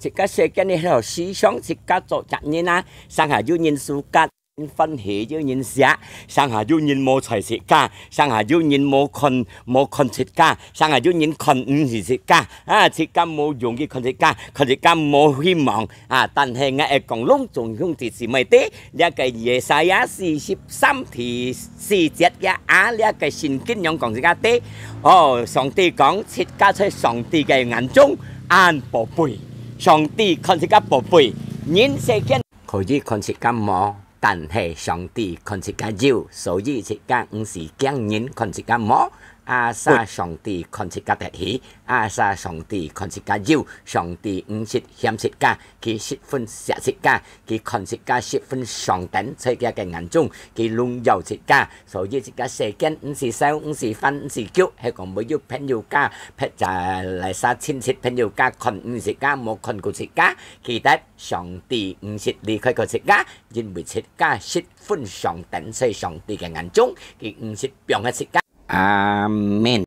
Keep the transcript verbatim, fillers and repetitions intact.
自家世間个係思想，自家做責任啊，成下有人suka，歡喜有人惜，成下有人無睬自家，成下有人無看無看自家，成下有人看毋起自家，啊，自家無容易看自家，看自家無希望啊。但係𠊎愛講，攏總兄弟姊妹知，這个Yesaya四十三第四節个啊，這个聖經仰講自家知。哦，上帝講，自家在上帝个眼中恁寶貝，上帝看自家寶貝，人世間可以看自家無，但係上帝看自家有，所以自家毋使驚人看自家無。啊，啥上帝看自家得起，啊，啥上帝看自家有，上帝毋識嫌自家，佢十分惜自家，佢看自家十分上等，在佢个眼中，佢榮耀自家。所以自家世間毋使愁，毋使煩，毋使急，係講會有朋友家，別隻來啥親戚朋友家看毋起自家，無看顧自家，記得上帝毋識離開過自家，因為自家十分上等，在上帝个眼中，佢毋識放忒自家。阿門。